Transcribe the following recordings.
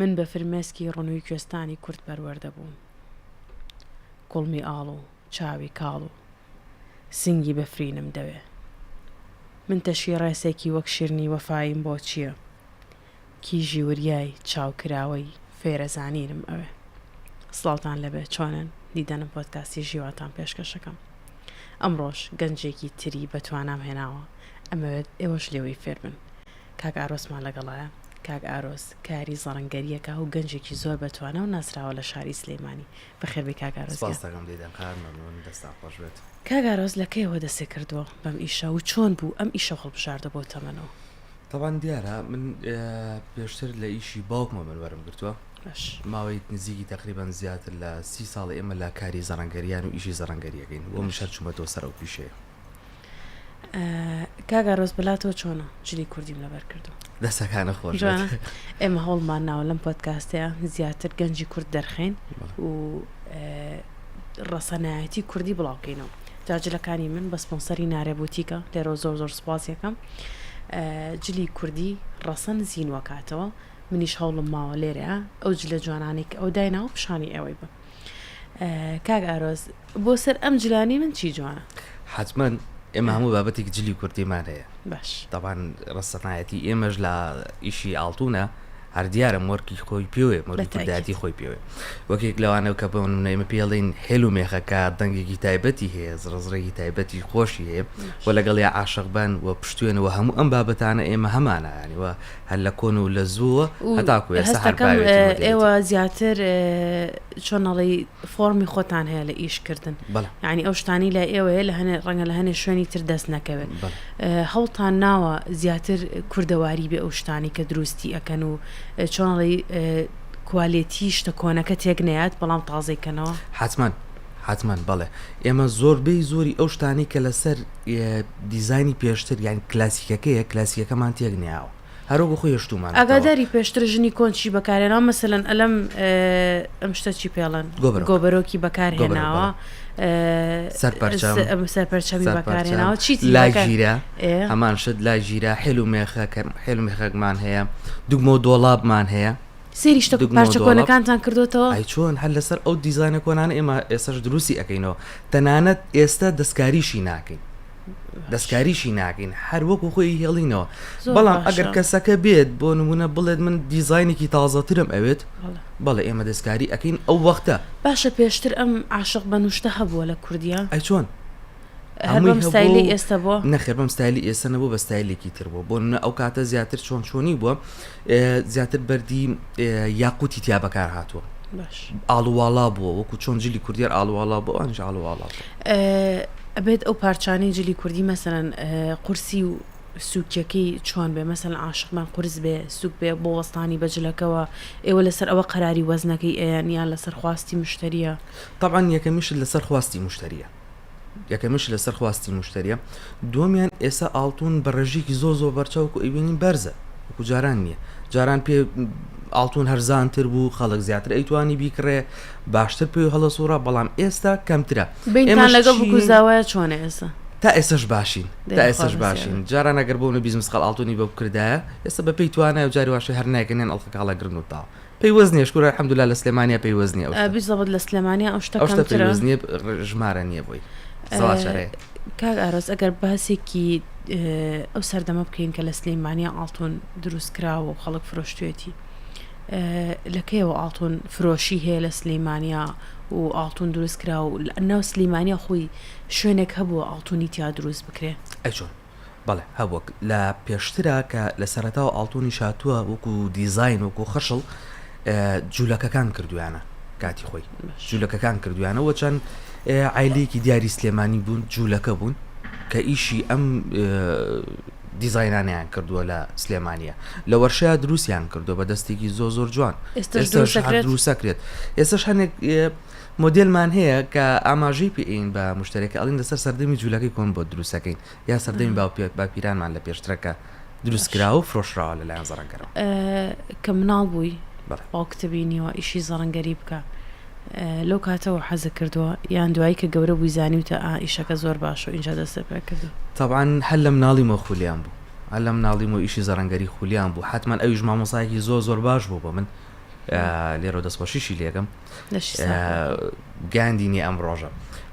من بە فرمێسکی ڕنووی کوێستانی کورد پەروەردە بووم. کوڵمی ئاڵ و چاوی کاڵ و سنگی بەفرینم دەوێ. من تەشی ڕێسێکی وەک شیرنی وەفاییم بۆ چییە؟ کیژی وریای چاو کراوەی فێرە زانینم ئەوێ. سڵاوتان لێبێ چۆنن؟ دیدەنم پۆدکاستی ژیواتان پێشکەشەکەم. ئەمڕۆش گەنجێکی تری بەتوانام هێناوە ئەمەوێت ئێوەش لێوەی فێربن. کاک ئارۆسمان لەگەڵایە. کاک ئارۆس کاری زەڕەنگەریەکە و گەنجێکی زۆر بەتوانا و ناسراوە لە شاری سلێمانی. بەخێربێی کاک ئارۆس گیان. سپاست دەکەم دیدەن خان مەمنون دەستان خۆش بێت. کاک ئارۆس لە کەیەوە دەستت کردووە بەم ئیشە و چۆن بوو ئەم ئیشەو هەڵبژاردە بۆ تەمەنەوە؟ تەبعەن دیارە من پێشتر لە ئیشی باوکمە من وەرم گرتووە باش. ماوەی نزیکی تەقریبەن زیاتر لە سی ساڵە ئێمە لە کاری زەڕەنگەریان و ئیشی زەڕەنگەریەکەین و منیش هەر چوومەتەوە سەر ئەو پیشەیە. کاک ئارۆز بەلاتەوە چۆنە جلی کوردیم لەبەر کردو؟ دەستەکانت خۆش بێت. جوانە ئێمە هەوڵمان ناوە لەم پۆدکاستەیە زیاتر گەنجی کورد دەرخەین و ڕەسەنایەتی کوردی بڵاوکەینەوە جا جلەکانی من بە سپۆنسەری نارێ بوتیکە لێرەوە زۆر زۆر سوپاس یەکەم جلی کوردی ڕەسەن زینوەکاتەوە منیش هەوڵم ماوە لێرەیە ئەو جلە جوانانەی کە ئەو دایناوە پیشانی ئێوەی بم کاک ئارۆز بۆ سەر ئەم جلانی من چی جوانە؟ حەتمەن ئێمە هەموو بابەتێک جلی کوردیمان هەیە باش تەبان ڕەسەنایەتی ئێمەش لە ئیشی ئاڵتونە هەر دیارە مۆرکی خۆی پێوەیە مۆرکی کوردایەتی خۆی پێوەیە وەکێک لەوانە کە بۆ نمونە ئێمە پێڵین هێل و مێخەکە دەنگێکی تایبەتی هەیە زڕزڕێکی تایبەتی خۆشی هەیە و لەگەڵ یا عاشقبان و پشتێنەوە هەموو ئەم بابەتانە ئێمە هەمانە ینی وە هەر لە کۆن و لە زووە هەتاکو ئێستا هەر هەستەکەم باوێتی مۆدێلێتی. ئێوە زیاتر چۆن ئەڵێی فۆڕمی خۆتان هەیە لە ئیش کردن بەڵێ. یانی ئەو شتانەی لای ئێوەیە لە هەنێ ڕەنگە لە هەنێ شوێنی تر دەست نەکەوێت بەڵێ. هەوڵتان ناوە زیاتر کوردەواری بێ ئەو شتانەی کە دروستی ئەکەن و چۆن ئەڵێی کوالێتی شتە کۆنەکە تێک نەیات بەڵام تازەی کەنەوە؟ حەتمەن حەتمەن بەڵێ ئێمە زۆربەی زۆری ئەو شتانەی کە لەسەر دیزاینی پێشتر یان کلاسیکەکەیە کلاسیکەکەمان تێک نەیاوە هەر وەکو خۆی هێشتوومانەتەوە. ئاگاداری پێشتر ژنی کۆن چی بەکارهێناوە مەسەلەن ئەلەم ئەم شتە چی پێڵێن گۆبەرۆک گۆبەرۆکی گۆبەرۆک بەکارهێناوە بەڵێ سەرپەرچەم سەرپەرچەمی سەرپەرچەم بەکارهێناوە چی تری لای بەکار ژیرە ئێ هەمان شت لای ژیرە حێل و مێخەکە حێل و مێخەکمان هەیە دوگمە و دۆڵابمان هەیە سەیری شتە دوگمە و پارچە دۆڵاب کۆنەکانتان کردۆتەوە؟ ئەی چۆن هەر لەسەر ئەو دیزاینە کۆنانە ئێمە ئێستاش دروستی ئەکەینەوە تەنانەت ئێستا دەستکاریشی ناکەین دەستکاریشی ناکەین هەر وەکو خۆی هێڵینەوە بەڵام ئەگەر کەسەکە بێت بۆ نمونە بڵێت من دیزاینێکی تازەترم ئەوێت بەڵێ ئێمە دەستکاری ئەەکەین ئەو وەختە باشە پێشتر ئەم عاشق بە نوشتە هەبووە لە کوردیا ئەی چۆن هەر بەم ستایلی ئێستا بووە؟ نەخێر بەم ستایلی ئێستا نەبوو بە ستایلێکی تر بوو بۆ نمونە ئەو کاتە زیاتر چۆن چۆنی بووە زیاتر بەردی یاقوتی تیا بەکار هاتووە ئاڵوواڵا بووە وەکو چۆن جلی کوردیار ئاڵوواڵا بۆ ئەوانیش ئاڵوواڵا ئەبێت ئەو پارچانەی جلی کوردی مەسەلەن قورسی و سوکیەکەی چۆن بێ مەسەلەن عاشقمان قورس بێ سوک بێ بۆ وەستانی بە جلەکەوە ئێوە لەسەر ئەوە قەراری وەزنەکەی ئەیەن یان لەسەر خواستی مشتەریە؟ تەبعەن یەکەمیشت لەسەر خواستی مشتەریە یەکەمیش لەسەر خواستی مشتەریە دووەمیان ئێستا ئاڵتون بە ڕێژەیەکی زۆر زۆر بەرچاو وەکو ئەیبینین بەرزە وەکو جاران نییە جاران پێ ئاڵتون هەرزانتر بوو خەڵک زیاتر ئەیتوانی بیکڕێ باشتر پێی هەڵەسوڕا بەڵام ئێستا کەمترە بینتان لەگەڵ بوک و زاوایە چۆنە ئێستا؟ تا ئێستاش باشین تا ئێستاش باشین جاران ئەگەر بۆ منە 20 مسقال ئاڵتونی بۆ بکردایە ئێستا بە پێی توانای و جاری واشە هەر نایکەن یان ئەڵقەکە هەڵەگرن و تاو پەیوەست نییە شکور الحمدلله لە سلێمانیا پەیوەست نییە ئەو شتە بیزەبت لە سلێمانیا ئەو شتە ئەو شتە کەمترە پەیوەست نییە ژمارە نییە بۆی سەواچەرەیە کاک ئارۆز ئەگەر باسێکی ئەو سەردەمە بکەین کە لە سلێمانیا ئاڵتون دروست کراوە و خەڵک فرۆشتوێتی لە کەیەوە ئاڵتون فرۆشی هەیە لە سلیمانیا و ئاڵتون دروست کرا و ناو سلیمانیا خۆی شوێنێک هەبووە ئاڵتونی تیا دروست بکرێ؟ ئەی چۆن؟ بەڵێ هەبووە لە پێشترا کە لە سەرەتاوە ئاڵتونیش هاتووە وەکو دیزاین وەکو خشڵ جولەکەکان کردویانە کاتی خۆی جولەکەکان کردویانە وە چەند عیلێکی دیاری سلێمانی بوون جولەکە بوون کە ئیشی ئەم دیزاینانیان کردووە لە سلێمانە لە وەرشەیە دروستیان کردو بە دەستێکی زۆ زۆر جوان دروستەکرێت ئێستش هەنێک مۆدێلمان هەیە کە ئاماژەی پێ ئەین بە مشتەرەکە ئەڵین لەسەر سەردەمی جوولەکەی کۆن بۆ دروستەکەین یا سەردەمی باپیرانمان لە پێشترەکە دروستکراوە و فرۆشراوە لەلایەن زەڕەنگەرەوە. کە مناڵ بووی باوکتە بینیوە ئیشی زەڕەنگەری بکا لەو کاتەوە حەزت کردووە یان دوایی کە گەورە بووی زانیوتە ئا ئیشەکە زۆر باشە و ئینجا دەستت پێ کردووە؟ تەبعەن هەر لە مناڵیمەوە خولیام بوو هەر لە مناڵیمەوە ئیشی زەڕەنگەری خولیام بوو حەتمەن ئەویش مامۆستایەکی زۆر زۆر باش بوو بۆ من. لێرەوە دەستخۆشیشی لێکەم گەیاندینی ئەم ڕۆژە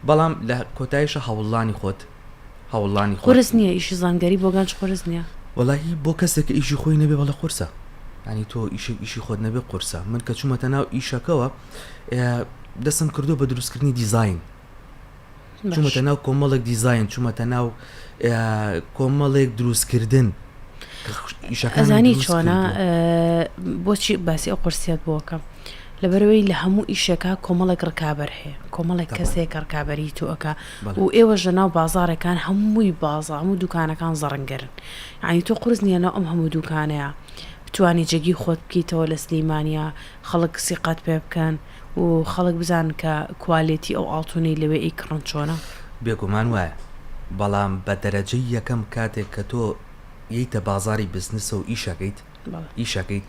بەڵام لە کۆتاییشە هەوڵدانی خۆت هەوڵدانی خۆت قورس نییە ئیشی زانگەری بۆ گەنج قورس نییە؟ وەڵاهی بۆ کەسێک کە ئیشی خۆی نەبێ بەڵێ قورسە ینی تۆ ئیشێک ئیشی خۆت نەبێ قورسە من کە چوومەتە ناو ئیشەکەوە دەستم کردو بە دروستکردنی دیزین چوومەتە ناو کۆمەڵێک دیزاین چوومەتە ناو کۆمەڵێک دروستکردن ئەزانی چۆنە بۆچی باسی ئەو قورسیت بۆکەم لەبەرەوەی لە هەموو ئیشێکا کۆمەڵێک ڕکابەر هەیە کۆمەڵێک کەسێک ڕکابەری تۆ ئەکا و ئێوەش لە ناو بازارەکان هەمووی بازا هەموو دوکانەکان زەڕنگەرن یعنی تۆ قورس نییە ناو ئەم هەموو دوکانەیە بتانی جێگی خۆت بکەیتەوە لە سلیمانیا خەڵک سیقەت پێ بکەن و خەڵک بزانن کە کوالێتی ئەو ئاڵتونەی لەوێ ئەیکڕن چۆنە؟ بێگومان وایە، بەڵام بە دەرەجەی یەکەم کاتێک کە تۆ یەیتە بازاڕی بزنسە و ئیشەکەیت ئیشەکەیت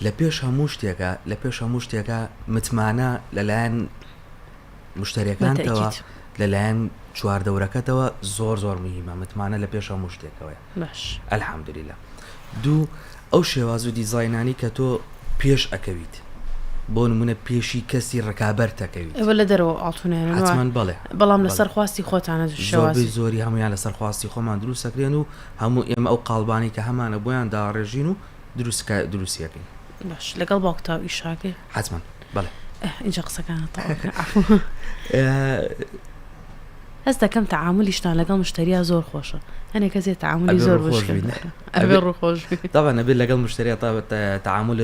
لە پێش هەموو شتێکا لە پێش هەموو شتێکا متمانە لەلایەن مشتەریەکانتەوە لەلایەن چواردەورەکەتەوە زۆر زۆر مهمە متمانە لە پێش هەموو شتێکەوەیە باش الحمدللە دوو ئەو شێواز و دیزاینانی کە تۆ پێش ئەکەویت بۆ نمونە پێشی کەسی ڕکابەر تەکەویت ئێوە لە دەرەوە ئاڵتونێنن حتمما بەڵێ بەڵام لەسەر خواستی خۆتانە زۆربەی زۆری هەمویان لەسەر خواستی خۆمان دروست ئەکرێن و هەموو ئێمە ئەو قاڵبانی کە هەمانە بۆیان داڕێژین و دروستکە دروستیەکەین باش لەگەڵ باوکتا و ئیشاکەی حتمما بەڵێ اینجا قسەکانە تەواو کە عەفو. هەست دەکەم تەعامولیشتان لەگەڵ مشتەریا زۆر خۆشە هەنێ کەس هەیە تەعامولی ئەبێ زۆر ڕووخۆش وشکە بین. ئەبێ ڕووخۆش بی تاوان ئەبێ لەگەڵ مشتەریا تا تەعامول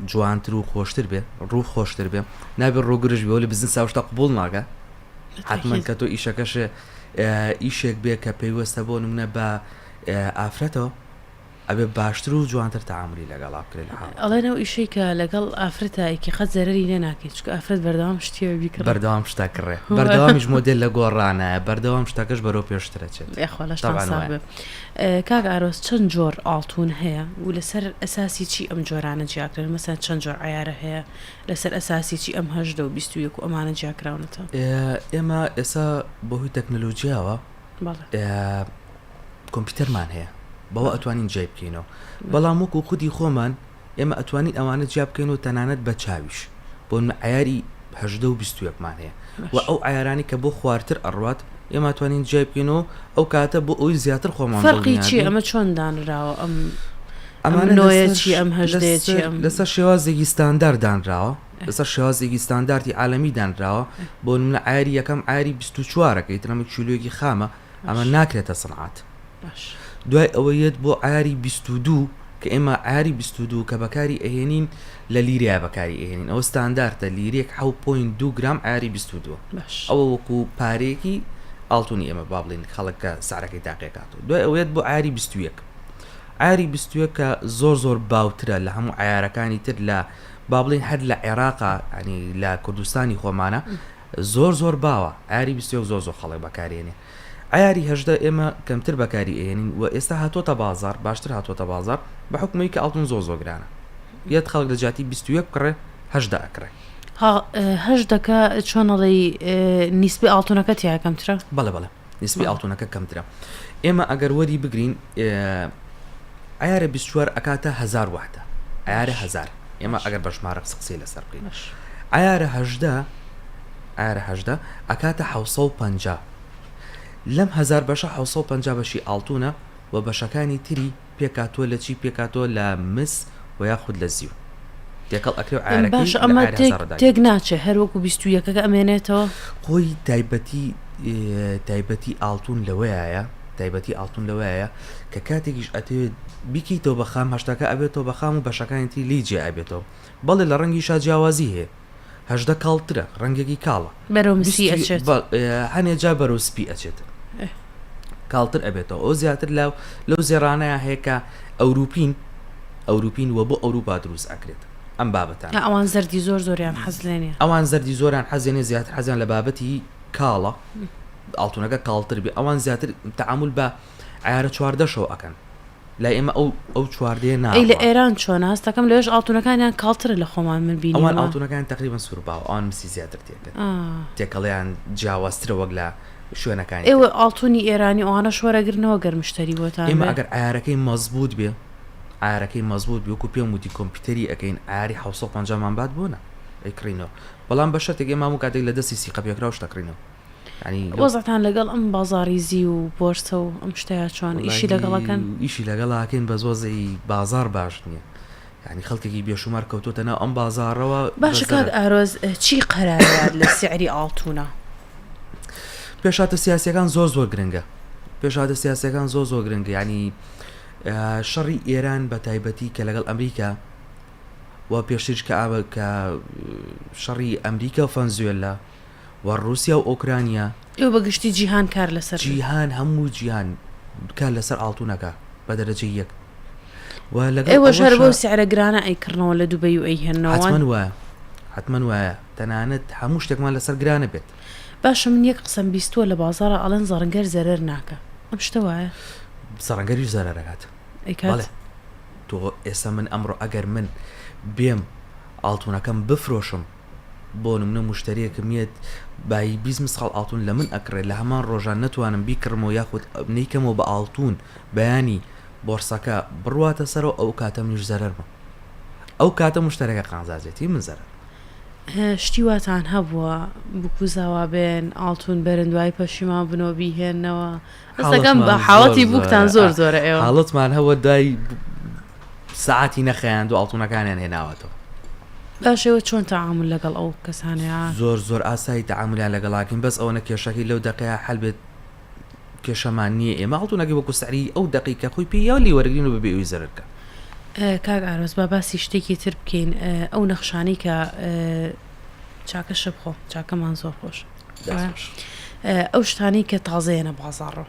جوانتر و خۆشتر بێ ڕوو خۆشتر بێ نابێ ڕووگرژ بێ وەلی بزنس ئەو شتە قبوڵ ناکا حتمما کە تۆ ئیشەکەش ئیشێک بێ کە پەیوەستە بۆ نمونە بە ئافرەتەوە ئەبێ باشتر و جوانتر تەعامولی لەگەڵا بکرێ لە حاڵەتێک. ئەڵێن ئەو ئیشەی کە لەگەڵ ئافرەتا ئەیکەی قەت زەرەری لێ ناکەی چونکە ئافرەت بەردەوام شتی ئەوێ بیکڕێ. بەردەوام شتە کڕێ بەردەوامیش مۆدێل لە گۆڕانایە بەردەوام شتەکەش بەرەو پێشتر ئەچێت. یاخوا لەشتان تەبعەن ساغ وایە. بێ. کاک ئارۆس چەند جۆر ئاڵتون هەیە و لەسەر ئەساسی چی ئەم جۆرانە جیاکرێن مەسەلەن چەند جۆر عەیارە هەیە لەسەر ئەساسی چی ئەم 18 و 21 و ئەمانە جیاکراونەتەوە؟ ئێمە ئێستا بەهۆی تەکنەلۆجیاوە بەڵێ. کۆمپیوتەرمان هەیە بەوە ئەتوانین جیای بکەینەوە بەڵام وەکو خودی خۆمان ئێمە ئەتوانین ئەوانە جیا بکەینەوە تەنانەت بە چاویش بۆ عیاری هەژدە و بیستوەکمان هەیە و ئەو عیارانی کە بۆ خوارتر ئەڕوات ئێمە توانین جیای بکەینەوە ئەو کاتە بۆ ئەوی زیاتر خۆمان فەرقی چی ئەمە چۆن دانراوە ئەم ئەمانە نۆیە چی ئەم هەژدەیە چی ئەم لەسەر شێوازێکی ستاندار دانراوە لەسەر شێوازێکی ستاندارتی عالەمی دانراوە بۆ نمونە عیاری یەکەم عیاری 24ەکە ئیتر ئەمە کیلۆیەکی خامە ئەمە ناکرێتە سنعات دوای ئەوە یەت بۆ عیاری 22 کە ئێمە عیاری 22 کە بەکاری ئەهێنین لە لیرەیە بەکاری ئەهێنین ئەوە ستاندارتە لیرێک 7.2 گرام عیاری 22 ئەوە وەکو پارەیەکی ئاڵتونی ئێمە با بڵین خەڵک کە سعرەکەی تاقیەکاتەوە دوای ئەوەیەت بۆ عیاری 21 عیاری 21 کە زۆر زۆر باوترە لە هەموو عیارەکانی تر لە با بڵین هەر لە عێراقا ینی لە کوردستانی خۆمانە زۆر زۆر باوە عیاری 21 زۆر زۆر خەڵک بەکارێنێ عیاری 18 ئێمە کەمتر بەکاری ئێنین و ئێستا هاتۆتە بازار باشتر هاتۆتە بازار بە حکومی کە ئاڵتون زۆر زۆر گرانە یەت خەڵک لە جیاتی 21 بکڕێ 18 ئەکڕێ ها هەژدەکە چۆن ئەڵێی نیسبەی ئاڵتونەکە تیا کەمترە؟ بەڵێ بەڵێ نیسبەی ئاڵتونەکە کەمترە ئێمە ئەگەر وەری بگرین عیارە 24 ئەکاتە هزار وحدە عیارە هزار ئێمە ئەگەر بە ژمارە قسە قسەی لەسەر بکەین عیارە هەژدە عیارە هەژدە ئەکاتە 650 لەم هزار بەشە 650 بەشی ئاڵتونە و بەشەکانی تری پێکهاتووە لە چی پێکهاتووە لە مس و یاخود لە زیو تێکەڵ ئەکرێ و عەیارەکەی باشە لە ئەمە عەیاری تێک هەزارە تێک داگیرێت. ناچێ هەر وەکو 21ەکە ئەمێنێتەوە؟ خۆی تایبەتی تایبەتی ئاڵتون لەوەیایە تایبەتی ئاڵتون لەوەیایە کە کاتێکیش ئەتەوێت بیکەیتەوە بە خام هەشتاکە ئەبێتەوە بە خام و بەشەکانی تری لێی جیا ئەبێتەوە بەڵێ لە ڕەنگیشا جیاوازی هەیە 18 کاڵترە ڕەنگێکی کاڵە بەرەو مسی ئەچێت هەنێ جا بەرەو سپی ئەچێت کاڵتر ئەبێتەوە ئەو زیاتر لە لەو زێڕانەیە هەیە کە ئەوروپین ئەوروپین و بۆ ئەوروپا دروست ئەکرێت ئەم بابەتان ئەوان زەردی زۆر زۆریان حەز لێ ئەوان زەردی زۆران حەزێنێ زیاتر حەزیان لە بابەتی کاڵە ئاڵتونەکە کاڵتر بێ ئەوان زیاتر تعامل بە عیارە چواردەشەوە ئەکەن لای ئێمە ئەو ئەو چواردەیە نا. ئەی لە ئێران چۆنە؟ هەست دەکەم لەوێش ئاڵتونەکانیان کاڵترە لە خۆمان من بینیومە. ئەوان ئاڵتونەکانیان تەقریبەن سوور باوە ئەوان مسی زیاتر تێکەن تێکەڵیان جیاوازترە وەک لە شوێنەکانی تر. ئێوە ئاڵتونی ئێرانی ئەوانەش وەرەگرنەوە گەر مشتەری بۆتان ئێمە بێ؟ ئەگەر عەیارەکەی مەزبووت بێ. عارەکەی مەزبوط بی وەکو پێم وتی کۆمپیوتەری ئەکەین عاری 750 مان بات بۆ نا ئەیکڕینەوە بەڵام بە شەرتێک ئێمە هەموو کاتێک لە دەستی سیقە پێکراو شتە کڕینەوە یعنی وەزعتان لەگەڵ ئەم بازاڕی زیو و بۆرسە و ئەم شتەیە چۆن ئیشی لەگەڵەکەن؟ ئیشی لەگەڵاکەین بەس وەزعی بازاڕ باش نییە یعنی خەڵکێکی بێشومار کەوتۆتە ناو ئەم بازاڕەوە باشە کاک ئارۆز چی قەرارات لە سعری ئاڵتونە؟ پێشاتە سیاسەکان زۆر زۆر گرنگە پێشاتە سیاسەکان زۆر زۆر گرنگە ینی شەڕی ئێران بە تایبەتی کە لەگەڵ ئەمریکا و پێشتریش کە ئاوە کە شەڕی ئەمریکا و فەنزوێلا و ڕووسیا و ئۆکرانیا. ئێوە بە گشتی جیهان کار لەسەر. جیهان هەموو جیهان کار لەسەر ئاڵتونەکە بە دەرەجەی یەک و لەگەڵ ئێوەش هەر بەو سعرە گرانە ئەیکڕنەوە لە دوبەی و ئەیهێننەوە؟ حەتمەن وایە حەتمەن وایە تەنانەت هەموو شتێکمان لەسەر گرانە بێت. باشە من یەک قسەم بیستووە لە بازاڕا ئەڵێن زەڕنگەر زەرەر ناکا ئەم شتە وایە؟ زەڕنگەریش زەرەر ئەکات. ئەیکات؟ بەڵێ تۆ ئێستا من ئەمڕۆ ئەگەر من بێم ئاڵتونەکەم بفرۆشم بۆ نمونە مشتریەکم یەت بایی 20 مسقاڵ ئاڵتون لە من ئەکڕێ لە هەمان ڕۆژان نەتوانم بیکڕمەوە یاخود نەیکەمەوە بە ئاڵتون بەیانی بۆرسەکە بڕواتە سەرەوە ئەو کاتە منیش زەرەرمە ئەو کاتە مشتەرەکە قازانجێتی من زەرەر. شتی واتان هەبووە بوک و زاوا بێن ئاڵتون بەرن دوای پەشیمان بنەوە بیهێننەوە ئەسەکەم بە حاڵەتی بوکتان زۆر زۆرە ئێوە حاڵەتمان هەوە دوای سەعاتی نەخەیاند و ئاڵتونەکانیان هێناوەتەوە. باش ئێوە چۆن تەعامول لەگەڵ ئەو کەسانەیە؟ زۆر زۆر ئاسایی تەعامولیان لەگەڵاکەین بەس ئەوەنە کێشەکەی لەو دەقەیە حەل بێت کێشەمان نییە ئێمە ئاڵتونەکەی وەکو سعری ئەو دەقەی کە خۆی پێی یاوە لێی وەرەگرین و بەبێ ئەوی زەرەر بکا. کاک ئارۆز با باسی شتێکی تر بکەین ئەو نەخشانەی کە چاکەشە بخۆ چاکەمان زۆر خۆش ئەو شتانەی کە تازەیەنە بازاڕەوە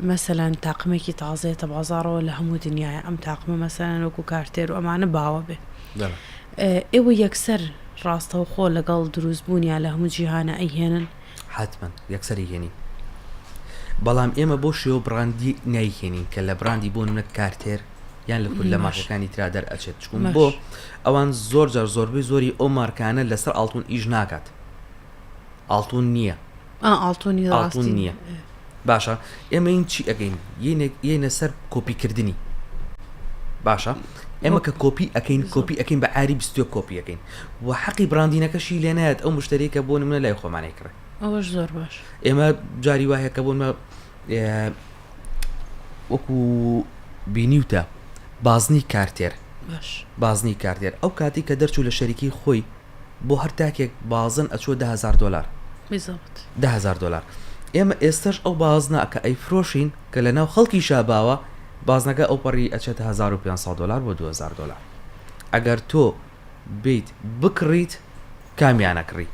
مەسەلەن تاقمێکی تازەیەتە بازاڕەوە لە هەموو دنیاە ئەم تاقمە مەسەلەن وەکو کارتێر و ئەمانە باوە بێ ئێوە یەکسەر ڕاستەوخۆ لەگەڵ دروست بوونیان لە هەموو جیهانە ئەیهێنن حەتمەن یەکسەر ئەیهێنین بەڵام ئێمە بۆ شێوە بڕاندی نایهێنین کە لە بڕاندی بۆ نمونە کارتێر یان لە کورد لە مارکەکانی ترا دەرئەچێت چکون بۆ ئەوان زۆر جار زۆربەی زۆری ئەو مارکانە لەسەر ئاڵتون ئیش ناکات ئاڵتون نییە ئاڵتونی ئاڵتون نییە باشە ئێمە این چی ئەگەین یەینە سەر کۆپیکردنی باشە ئێمە کە کۆپی ئەەکەین کۆپی ئەەکەین بە ئاری بیستێ کۆپی ئەەکەین و حەقی بڕاندینەکەشی لێ نایەت ئەو مشتری کە بۆ نمونە لای خۆمانەی کڕێ ئەوەش زۆر باش ئێمە جاری وایە کە بۆنمە وەکو بینیوتە بازنی کارتێر باش بازنی کارتێر ئەو کاتی کە دەرچوو لە شەریکی خۆی بۆ هەر تاکێک بازن ئەچوە 10هزار دلار بالضبط 10هزار دلار ئێمە ئێستش ئەو بازنە کە ئەیفرۆشین کە لە ناو خەڵکی شاباوە بازنەکە ئەو پەڕی ئەچێتە 1500 دلار بۆ 2000 دلار ئەگەر تۆ بیت بکڕیت کامیان ئەکڕی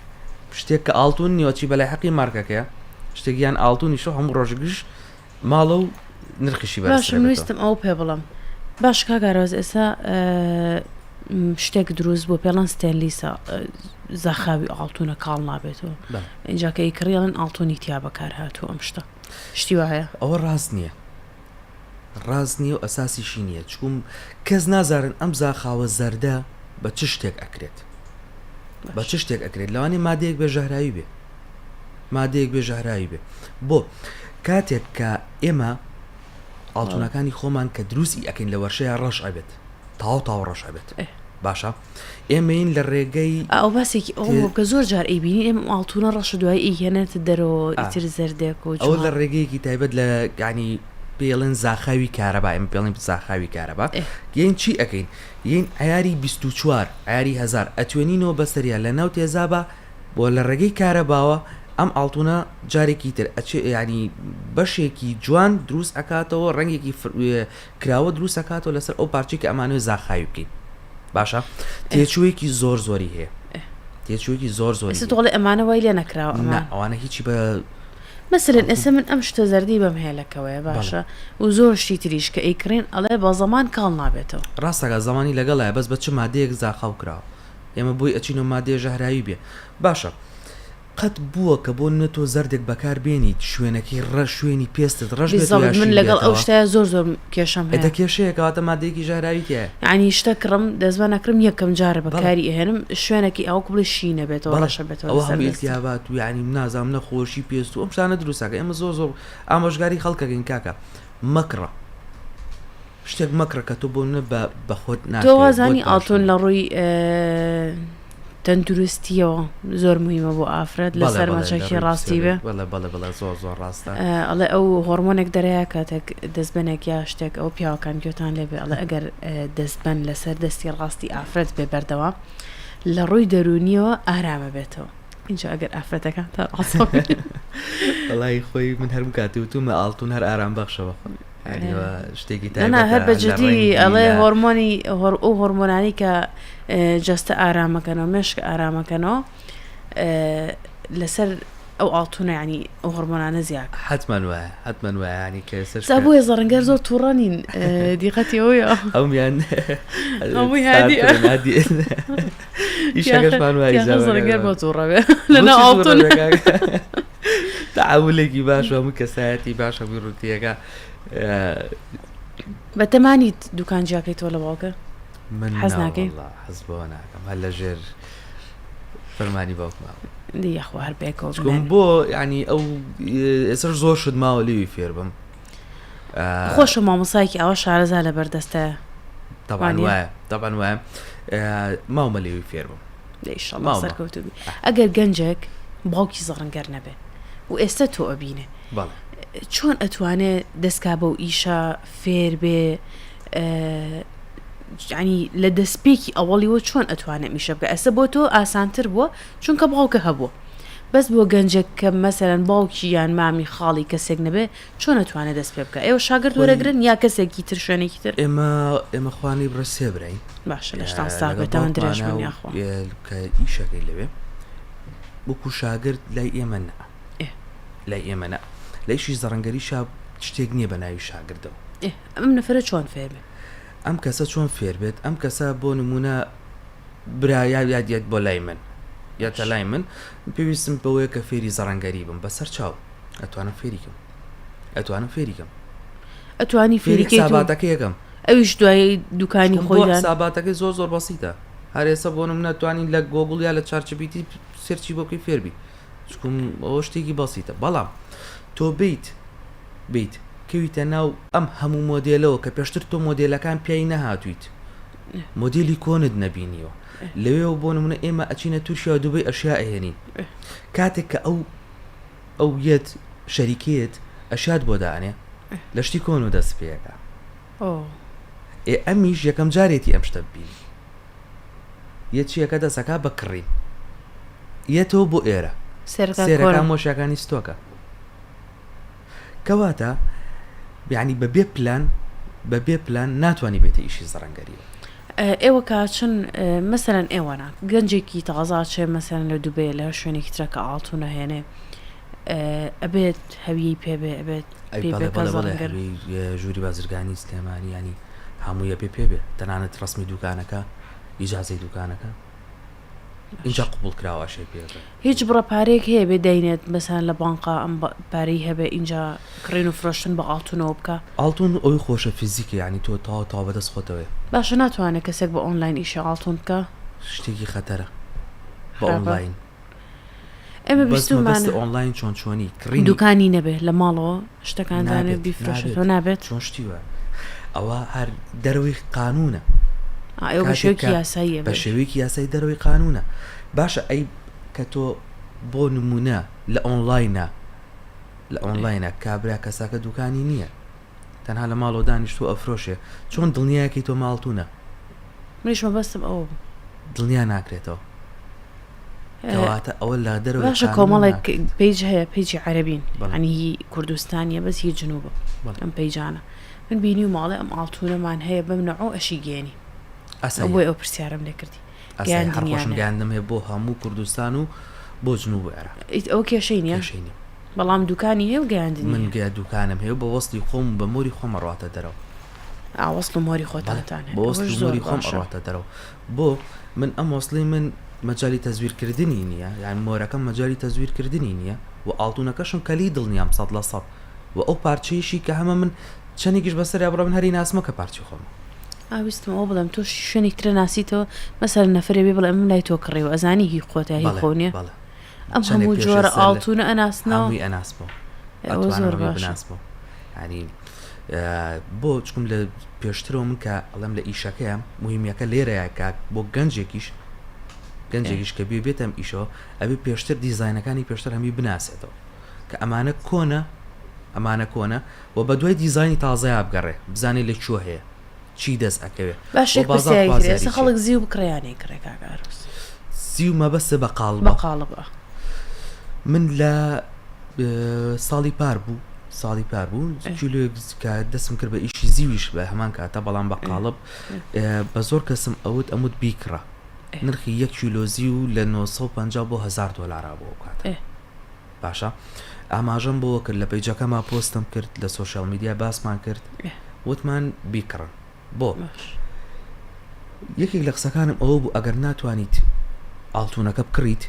شتێک کە ئاڵتون نیوە چی بەلای حەقی مارکەکەیە شتێک یان ئاڵتونیشە هەموو ڕۆژگش ماڵە و نرخیشی باشە من ویستم ئەو پێ بڵم باش کاک ئارۆز ئێستا شتێک دروست بۆ پێڵەن ستێنلیسە زاخاوی ئاڵتونە کاڵ نابێتەوە اینجا کە ئیکڕیڵن ئاڵتونی تیا بەکار هاتوو ئەم شتە شتی وایە ئەوە ڕاست نییە ڕاست نییە و ئەساسیشی نییە چکم کەس نازارن ئەم زاخاوە زەردە بە چ شتێک ئەکرێت بە چ شتێک ئەکرێت لەوانەیە مادەیەک بێ ژەهراوی بێ مادەیەک بێ ژەهراوی بێ بۆ کاتێک کە ئێمە ئاڵتونەکانی خۆمان کە دروستی ئەەکەین لە وەرشەیە ڕەش ئەبێت تاو تاو ڕەش ئەبێت باشە ئێمەین لە ڕێگەی ئەو باسێکی ئەو کە زۆر جار ئەیبینی ئێمە ئاڵتونە ڕەش دوای ئەیهێنێتە دەرەوە ئیتر زەردێک و ئەو لە ڕێگەیەکی تایبەت لە گانی پێڵێن زاخاوی کارەبا ئێمە پێڵین زاخاوی کارەبا یین چی ئەەکەین یین عیاری 24 عیاری هزار ئەتوێنینەوە بەسەریا لە ناو تێزابە بۆ لە ڕێگەی کارەباوە ئەم ئاڵتونە جارێکی تر ئەچێ یانی بەشێکی جوان دروست ئەکاتەوە ڕەنگێکی کراوە دروست ئەکاتەوە لەسەر ئەو پارچەی کە ئەمانەوێ زاخاوی بکەین باشە تێچوویەکی زۆر زۆری هەیە تێچوویەکی زۆر زۆر ئێستا تۆڵێ ئەمانە وای لێ نەکراوە ئەمە ئەوانە هیچی بە مەسەلەن ئێستا من ئەم شتە زەردی بەم هێلەکەوەیە باشە و زۆر شتی تریش کە ئەیکڕین ئەڵێ بە زەمان کاڵ نابێتەوە ڕاستەکە زمانی لەگەڵایە بەس بە چ مادەیەک زاخاو کراوە ئێمە بۆی ئەچینەوە مادەیە ژەهراوی بێ باشە قەت بووە کە بۆ نمونە تۆ زەردێک بەکار بێنیت شوێنەکەی ڕەش شوێنی پێستت ڕەش بێت و بالضبط من یاشین لەگەڵ ئەو بێتەوە شتە زۆر زۆر کێشەم ئێ هەیە. دە کێشەیە کەواتە مادەیەکی ژەهراوی تیایە. یەعنی شتە کڕم دەستبە نەکڕم یەکەم جارە بەڵێ. بەکاری ئەهێنم شوێنەکی ئەوەکو بڵێی شین ئەبێتەوە بەڵێ ڕەش ئەبێتەوە ئەوە لەسەر هەموو دەستم. ئیلتیهابات و یەعنی نازانم نەخۆشی پێست و ئەم شتانە دروست ئەکا ئێمە زۆر زۆر ئامۆژگاری خەڵک ئەکەین کاکە مەکڕە. شتێک مەکڕە کە تۆ بۆ نە بە بە خۆت تۆ ناکرێت بۆت وازانی باش ئاڵتون نییە لە ڕووی تەندروستیەوە زۆر مهمە بۆ ئافرەت بەڵێ لەسەر بەڵێ لە مەچەکی ڕووی ڕاستی پسیۆلۆ بێ بەڵێ بەڵێ بەڵێ زۆر زۆر ڕاستە ئەڵێ ئەو هۆڕمۆنێک دەرەیە کاتێک دەستبەنێک یا شتێک ئەو پیاوەکان گوێتان لێبێ ئەڵێ ئەگەر دەستبەن لەسەر دەستی ڕاستی ئافرەت بێ بەردەوام لە ڕووی دەروونیەوە ئارامە بێتەوە اینجا ئەگەر ئافرەتەکانتان عەسەبی وەڵی خۆی من هەرم کاتی وتومە ئاڵتون هەر ئارام بەخشەوە شتێکی نا هەر بە جدی ئەڵێ هۆرمۆنی هۆر ئەو هۆرمۆنانی کە جەستە ئارامەکەنەوە مێشک ئارامەکەنەوە لەسەر ئەو ئاڵتونە ینی ئەو هۆرمۆنانە زیاک حتمما وایە حتمما وایە ینی کە سەر بۆیە زەڕنگەر زۆر تووڕە نین دیقەتی ئەوەیە ئەویان هەمووی هادی ئیشەکەشمان وایە زەڕنگەر بۆ تووڕە بێ لەناو ئاڵتون تەعامولێکی باش و هەموو کەسایەتی باش هەمووی ڕوتیەکە بەتەمانیت دوکان جیاکەی تۆ لە باوکە من حەز ناکەی؟ حەز بەوە ناکەم هەر لە ژێر فەرمانی باوکما دی یاخوا هەر بێکەوە چکم بۆ ینی ئەو ئێستا زۆر شت ماوە لێوی فێر بم خۆشە مامۆسایەکی ئەوە شارەزا لە بەردەستە طبعا وایە طبعا وایە ماومە لێوی فێر بم ئیشەڵا سەرکەوتوو بی ئەگەر گەنجێک باوکی زەڕنگەر نەبێ و ئێستا تۆ ئەبینێ چۆن ئەتوانێ دەستکا بەو ئیشە فێر بێ ینی لە دەستپێکی ئەوەڵیەوە چۆن ئەتوانێت میشە بکە ئەسە بۆ تۆ ئاسانتر بووە چونکە باوکە هەبووە بەس بۆ گەنجێک کە مەسەرەن باوکی یان مامی خاڵی کەسێک نەبێ چۆن ئەتوانێت دەست پێ بکە ئێوە شاگرد وەرەگرن یا کەسێکی تر شوێنێکی تر ئێمە ئێمە خوانی بڕە سێ براین باشە لەشتان ساغ بێت تەمەن درێژ بن یاخوا. کە ئیشەکەی لەوێ وەکو شاگرد لای ئێمە نا لای ئێمە نا لە ئیشی زەڕەنگەریشا شتێک نییە بە ناوی شاگردەوە. ئەم نەفەرە چۆن فێر بێت؟ ئەم کەسە چۆن فێر بێت؟ ئەم کەسە بۆ نمونە برا یا یادیت بۆ لای من یاتە لای من پێویستم بەوەیە کە فێری زەڕەنگەری بم بەسەر چاو ئەتوانم فێری کەم ئەتوانم فێری کەم ئەتوانی فێری حساباتەکە یەکەم ئەویش دوای دوکانی خۆی حساباتەکەی زۆر زۆر بەسیتە هەر ئێستا بۆ نمونە توانین لە گۆگل یا لە ChatGPT search ی بۆ بکەی فێربی چکم ئەوە شتێکی بەسیتە بەڵام تۆ بیت بیت کەویتە ناو ئەم هەموو مۆدێلەوە کە پێشتر تۆ مۆدێلەکان پیای نەهاتویت مۆدێلی کۆنت نەبینیوە لەوێەوە بۆ نمونە ئێمە ئەچینە تورکیا و دوبەی ئەشیا ئەهێنین کاتێک کە ئەو ئەو یەت شەریکەیەت ئەشیات بۆ دائەنێ لە شتی کۆن و دەست پێەکە ئێ ئەمیش یەکەم جارێتی ئەم شتە ببینی یە چیەکە دەسەکە بە کڕین یەتەوە بۆ ئێرە سێرەکە مۆشەکانی ستۆکە کەواتە یعنی بە بێ پلان بە بێ پلان ناتوانانی بێتە ئیشی زەڕەنگەریەوە. ئێوە کە ئەچن مەسەلەن ئێوە نا گەنجێکی تازە ئەچێ مەسەلەن لە دوبەیە لە هەر شوێنێکی ترە کە ئاڵتون ئەهێنێ ئەبێت هەویەی پێ بێ ئەبێت ئەی پێی بەڵێ بێ کە بەڵێ بەڵێ زەڕەنگەر هەویەی ژووری بازرگانی سلێمانی یانی هەمووی ئەبێ پێ بێ تەنانەت ڕەسمی دوکانەکە ئیجازەی دوکانەکە ئینجا قبوڵ کراوە ئەشێ پێ بێ. هیچ بڕە پارەیەک هەیە بێ داینێت مەسەلەن لە بانقا ئەم پارەی هەبێ ئینجا کڕین و فرۆشتن بە ئاڵتونەوە بکا؟ ئاڵتون ئەوەی خۆشە فیزیکە یانی تۆ تەواو تەواو بەدەست خۆتەوەیە. باشە ناتوانێ کەسێک بە ئۆنلاین ئیشی ئاڵتون بکا؟ شتێکی خەتەرە بە خراپە ئۆنلاین. ئێمە بەس بیستومانە مەبەستە ئۆنلاین چۆن چۆنی کڕینی. دوکانی نەبێ لە ماڵەوە شتەکان دانێ نابێت بیفرۆشێتەوە نابێت نابێت؟ چۆن شتی وایە ئەوە هەر دەرەوەی قانونە. ئا ئێوە بە کاتێک شێوەیەکی کە یاساییە بە بێ. شێوەیەکی یاسایی دەرەوەی قانونە باشە ئەی کە تۆ بۆ نمونە لە ئۆنلاینە لە ئۆنلاینە کابرا کەساکە دوکانی نییە تەنها لە ماڵەوە دانیشتووە ئەفرۆشێ چۆن دڵنیاکەی تۆ ماڵتونە منیش مەبەستم ئەوە بوو دڵنیا ناکرێتەوە کەواتە ئەوە لە دەرەوەی باشە قانونە کۆمەڵێک ناکرێت. page هەیە page ی عەرەبین بەڵێ. ینی هی کوردستانیە بەس هی جنوبە بەڵێ. ئەم page انە من بینی و ماڵێ ئەم ئاڵتونەمان هەیە بەم نەعۆ ئەشی گەێنی ئاساییە. بۆی ئەو پرسیارم لێ کردی ئاساییە هەر خۆشم گەیاندنیانە. گەیاندنم هەیە بۆ هەموو کوردستان و بۆ جنوب و عێراق. ئیت ئەوە کێشەی نیە؟ کێشەی نیە. بەڵام دوکانی هەیە و گەیاندنی من هەیە. گە دوکانم هەیە و بە وەسڵی خۆم و بە مۆری خۆم ئەڕواتە دەرەوە. ئا وەسڵ و مۆری بەڵێ خۆتانتان هەیە بە وەسڵ ئەوەش و زۆر مۆری خۆم باشە. ئەڕواتە دەرەوە. بۆ من ئەم وەسڵی من مەجالی تەزویر کردنی نیە یان مۆرەکەم مەجالی تەزویر کردنی نیە و ئاڵتونەکەشم کە لێی دڵنیام 100% و ئەو پارچەیەشی کە هەمە من چەنێکیش بەسەریا بڕۆ من هەری ناسمە کە پارچەی خۆمە. ئا ویستم ئەوە بڵێم تۆ شوێنێک ترە ناسیتەوە مەسەلەن نەفەرێ بێ بڵێ ئەمم لای تۆ کڕیوە ئەزانی هی خۆتە هی بەڵێ خۆو نیە بەڵێ ئەم چەنێک هەموو پێش جۆرە ئێستا لە ئاڵتونە ئەناسنەوە هەمووی ئەناسمەوە ئێ ئەوە ئەتوانم زۆر هەمووی باشە. بناسمەوە یانی. بۆ چکم لە پێشترەوە من کە ئەڵێم لە ئیشەکەیە مهمیەکە لێرەیە کە بۆ گەنجێکیش گەنجێکیش کە بێ بێتەم ئیشەوە ئەبێ پێشتر دیزاینەکانی پێشتر هەمی بناسێتەوە کە ئەمانە کۆنە ئەمانە کۆنە و بە دوای دیزاینی تازەیا بگەڕێ بزانێ لە کوێ هەیە چی دەست ئەکەوێ باشە و بازاڕ پرسیاری تر خوازیاری ئێستا چیە. خەڵک زیو بکڕێ یان نەیکڕێ کاک ئارۆس؟ زیو مەبەستە بە قاڵبە؟ بە قاڵب ئا. من لە ساڵی پار بوو ساڵی پار بوو کیلۆیەک کە دەستم کرد بە ئیشی زیویش بە هەمان کاتە بەڵام بە قاڵب بە زۆر کەسم ئەوت ئەموت بیکڕە نرخی یەک کیلۆ زیو لە 950 بۆ 1000 دۆلارا بۆ ئەو کاتە. باشە ئاماژەم بۆوە کرد لە پەیجەکەما پۆستم کرد لە سۆشیال میدیا باسمان کرد وتمان بیکڕن بۆ یەکێک لە قسەکانم ئەوە بوو ئەگەر ناتوانیت ئاڵتونەکە بکڕیت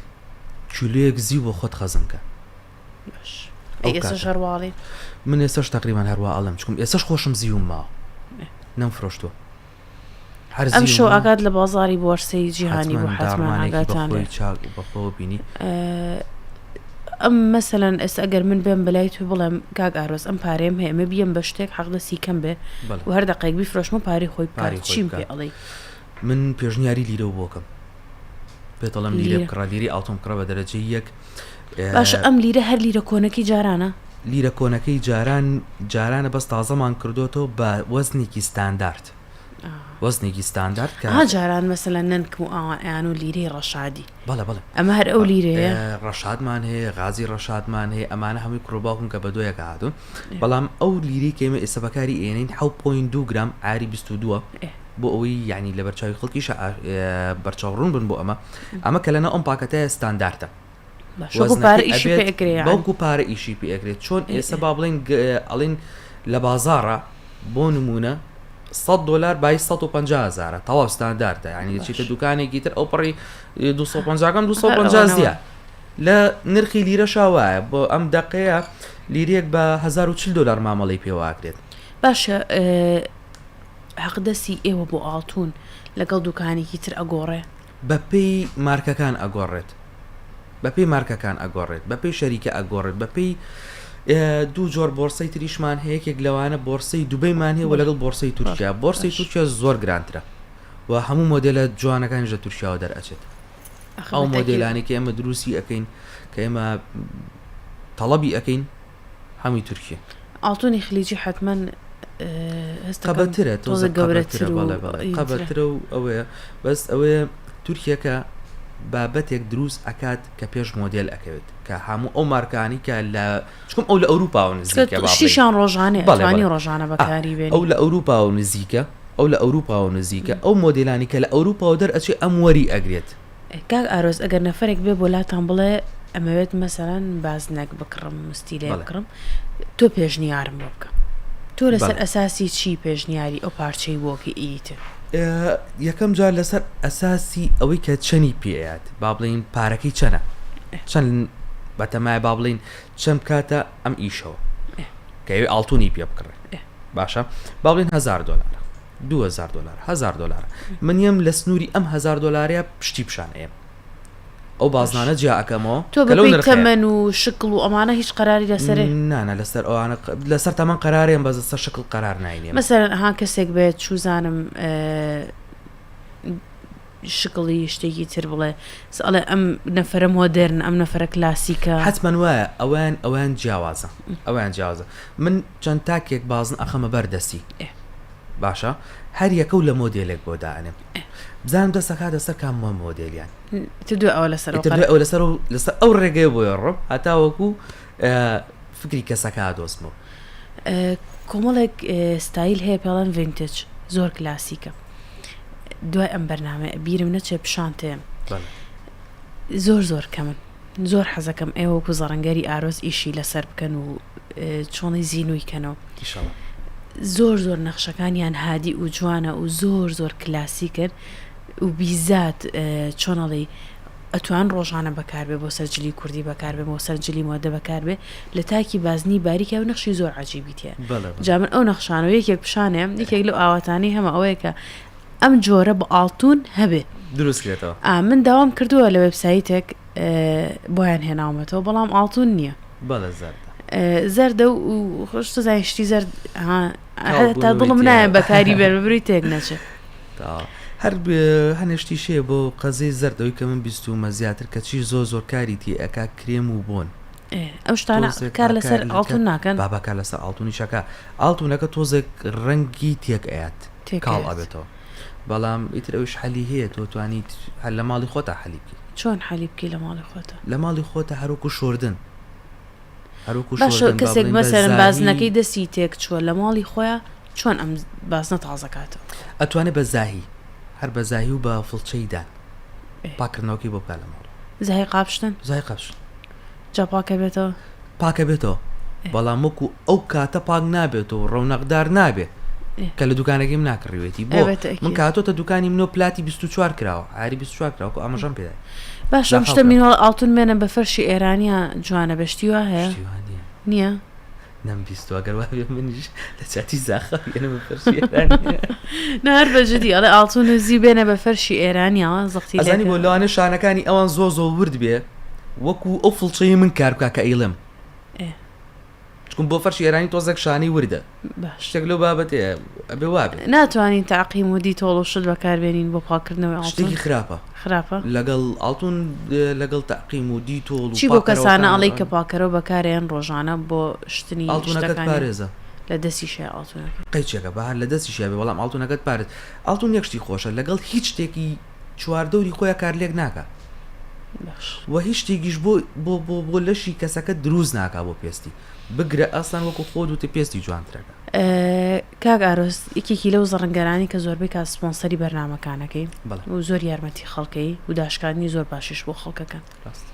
کیلۆیەک زیو بۆ خۆت خەزن کە هەرواڵی من ئێستاش تقریبان هەروە ئەڵم چکم ئێستاش خۆشم زیوم ماوە نەم فرۆشتووە ئەم شەو ئاگات لە بازاری بۆرسەی جیهانی بوو حەتمەن ئاگاتان لێ چاک بەخۆوە بینی ئەم مەسەلەن ئێستا ئەگەر من بێم بەلای تو بڵێم کاک ئارۆز ئەم پارەیەم هەیە ئەمە بیەم بە شتێک حەقدەستی کەم بێ و هەر دەقەیەک بیفرۆشمە پارەی خۆی بکات چیم پێ ئەڵێی؟ من پێشنیاری لیرە و بۆکەم پێت ئەڵێم لیرە بکڕە لیرەی ئاڵتون بکڕە بە دەرەجەی یەک باشە ئەم لیرە هەر لیرە کۆنەکەی جارانە؟ لیرە کۆنەکەی جاران جارانە بەس تازەمان کردۆتەوە بە وەزنێکی ستاندارد وەزنێکی ستاندارد کە ها جاران مەسەلەن نەنکم و ئاوان ئەیان و لیرەی ڕەشادی بەڵێ بەڵێ ئەمە هەر ئەو لیرەیە ڕەشادمان هەیە غازی ڕەشادمان هەیە ئەمانە هەمووی کوڕ و باوکن کە بە دوایەکە هاتوون بەڵام ئەو لیرەی کە ئێمە ئێستا بەکاری ئێنین 7.2 گرام عاری 22 بۆ ئەوەی یعنی لە بەرچاوی خەڵکیش بەرچاو ڕوون بن بۆ ئەمە ئەمە کە لەناو ئەم پاکەتەیە ستاندارتە بەڵکو پارە ئیشی پێ ئەکرێت چۆن ئێستا با بڵێن ئەڵین لە بازاڕە بۆ نمونە 100 دلار بای 150 هزارە تەواو ستاندارتە یعنی چیتە دوکانێکی تر ئەو پڕی 250 250 زیاد لە نرخی لیرە شاوایە بۆ ئەم دقەیە لیرێک بە 1040 دلار مامەڵی پێواکرێت باشە حەقدەستی ئێوە بۆ ئاڵتون لەگەڵ دوکانێکی تر ئەگۆڕێ؟ بەپێی مارکەکان ئەگۆڕێت بەپێی مارکەکان ئەگۆڕێت بەپێی شەریکە ئەگۆڕێت بەپێی دوو جۆر بۆرسەی تریشمان هەیە یەکێک لەوانە بۆرسەی دوبەیمان هەیە و لەگەڵ بۆرسەی تورکیا بۆرسەی تورکیا زۆر گرانترە و هەموو مۆدێلە جوانەکانیش لە تورکیاوە دەرئەچێت ئەو مۆدێلانی کە ئێمە دروستی ئەەکەین کە ئێمە تەڵەبی ئەەکەین هەمووی تورکیە. ئاڵتونی خلیجی حەتمەن قەبەترە تۆزە گەورەترە بەڵێ بەڵێ قەبەترە و ئەوەیە بەس ئەوەیە تورکیەکە بابەتێک دروست ئەکات کە پێش مۆدێل ئەکەوێت کە هەموو ئەو مارکانی کە لە چکم ئەو لە ئەوروپا و نزیکە شیشان ڕۆژانێ بەڵێ ڕۆژانە بەکاری بێن ئەو لە ئەوروپا و نزیکە ئەو لە ئەوروپا و نزیکە ئەو مۆدێلانی کە لە ئەوروپا و دەرئەچێ ئەم وەری ئەگرێت کاک ئارۆز ئەگەر نەفەرێک بێ بۆ لاتان بڵێ ئەمەوێت مەسەلەن بازنەک بکڕم مستیلەیەک بەڵێ. بکڕم تۆ پێشنیارم بۆ بکە تۆ لەسەر بەڵێ. ئەساسی چی پێشنیاری ئەو پارچەی بۆ کە ئیتر؟ یەکەم جار لەسەر ئەساسی ئەوەی کە چەنی پێ ئەیات با بڵێین پارەکەی چەنە چەند بەتەمایە با بڵێین چەند بکاتە ئەم ئیشەوە کە ئەوێ ئاڵتونی پێ بکڕێ باشە با بڵێین هەزار دۆلارە 2000 دلار هزار دلار من یەم لە سنووری ئەم هزار دلارەیە پشتی پیشان ئەیەم ئەو بازنانە جیا ئەکەمەوە تۆ کە لەو بەپێی نرخەیە. تەمەن و شکڵ و ئەمانە هیچ قەراری لەسەرێ؟ نا نا لەسەر ئەوانە لەسەر تەمەن قەرارێم بەس لەسەر شکڵ قەرار ناینێم. مەسەلەن ها کەسێک بێت چوزانم شکڵی شتێکی تر بڵێ س ئەڵێ ئەم نەفەرە مۆدێرنە ئەم نەفەرە کلاسیکە. حەتمەن وایە ئەوەیان ئەوەیان جیاوازە ئەوەیان جیاوازە من چەند تاکێک بازن ئەخەمە بەر دەستی باشە هەر یەکە و لە مۆدێلێک بۆ دائەنێم بزانم دەست ئەکاتە سەر کام مۆدێلیان ئیتر دوای ئەوە لەسەر ئیتر دوای ئەوە لەسەر و لەسەر ئەو ڕێگەیە بۆ ڕۆم هەتاوەکو فکری کەسەکە دۆزمەوە. کۆمەڵێک ستایل هەیە پێڵێن ڤینتج زۆر کلاسیکە دوای ئەم بەرنامەیە بیرم نەچێ پیشانتێم زۆر زۆر کەمن زۆر حەزەکەم ئێوە وەکو زەڕەنگەری ئارۆز ئیشی لەسەر بکەن و چۆنی زینووی کەنەوە زۆر زۆر نەخشەکانیان هادی و جوانە و زۆر زۆر کلاسیکن و بیزات چۆنەڵی ئەتوان ڕۆژانە بەکاربێ بۆ سەر جلی کوردی بەکاربێ بۆ سەر جلی مۆدە بەکاربێ لە تاکی بازنی باریکە و نەخشی زۆر عجیبی تێ جا من ئەو نەخشانەوە یەکێک پیشانێم یەکێک لەو ئاواتانی هەمە ئەوەیە کە ئەم جۆرە بە ئاڵتون هەبێ دروست کرێتەوە. ئا من داوام کردووە لە وێبسایتێک بۆیان هێناومەتەوە بەڵام ئاڵتون نییە. بەڵێ زەردە. زەردە و خۆش تۆزانین شتی زەرد ها تا دڵم نایە بەکاری بێنم بروی تێک نەچێت. هەر هەنێ شتیش هەیە بۆ قەزەی زەرد ئەوی کە من بیستومە زیاتر کەچی زۆر زۆر کاری تێ ئەکا کرێم و بۆن. ئەو شتانە کار لەسەر ئاڵتون ناکەن؟ بابا کار لەسەر ئاڵتونیش ئەکا ئاڵتونەکە تۆزێک ڕەنگی تێک ئەیات کاڵ ئەبێتەوە بەڵام ئیتر ئەویش حەلی هەیە تۆ توانیت هەر لە ماڵی خۆتا حەلی بکەی. چۆن حەلی بکەی لە ماڵی خۆتا؟ لە ماڵی خۆتا هەروەکو شۆردن هەروەکو باشە شۆردن با کەسێک بڵێین بە مەسەلەن زاهی بازنەکەی دەستی تێک چووە لە ماڵی خۆیا چۆن ئەم بازنە تازە کاتەوە؟ ئەتوانێ بە زاهی هەر بە زاهی و بە فڵچەی دان پاکردنەوەکەی بۆ بکا لە ماڵ. زاهی قاپشتن؟ زاهی قاپشتن. جا پاکە بێتەوە؟ پاکە بێتەوە بەڵام وەکو ئەو کاتە پاک نابێتەوە ڕەونەقدار نابێ کە لە دوکانەکەی من ناکڕیوێتی بۆ من کاتۆتە دوکانی منۆ پلاتی 24 کراوە ئاری 24 کراوە کو ئاماژەم پێدای باشە ئەم شتە مینۆڵ ئاڵتون مێنە بە فەرشی ئێرانیە جوانە بە شتی وا هەیە نییە؟ نەمبیستوە گەر وابێ منیش لە چاتی زاخاو یەنە بە فەرشی ئێرانی نا هەر بە جدی ئەڵێ ئاڵتون و زیو بێنە بە فەرشی ئێرانیەوە زەختی ئەزانی بۆ لەوانەیە شانەکانی ئەوان زۆر زۆر ورد بێ وەکو ئەو فڵچەی من کار بکا کە ئەیڵێم چکم بۆ فەرشی ئێرانی تۆزێک شانەی وردە شتێک لەو بابەتەیە ئەبێ وابێ ناتوانین تەعقیم و دیتۆڵ و شت بەکاربێنین بۆ پاکردنەوەی ئاڵتون شتێکی خراپە خراپە لەگەڵ ئاڵتون لەگەڵ تەعقیم و دیتۆڵ و چی بۆ کەسانە ئەڵێی کە پاکەرەوە بەکارێن ڕۆژانە بۆ شتنی ئاڵتونەکەت پارێزە لە دەستیشای ئاڵتونەکە قەیچێکە بە هەر لە دەستیشا بێ بەڵام ئاڵتونەکەت پارێز ئاڵتون یەک شتی خۆشە لەگەڵ هیچ شتێکی چواردەوری خۆیان کارلێک ناکا باش وە هیچ شتێکیش بۆ بۆ بۆ بۆ لەشی کەسەکە دروست ناکا بۆ پێستی بگرە ئەسڵەن وەکو خۆت وتت پێستی جوانترەکە. کاک ئارۆس یەکێکی لەو زەڕنگەرانەی کە زۆربەی کات سپۆنسەری بەرنامەکانەکەی بەڵێ. و زۆر یارمەتی خەڵکەی و داشکاندنی زۆر باشیش بۆ خەڵکەکەن ڕاست.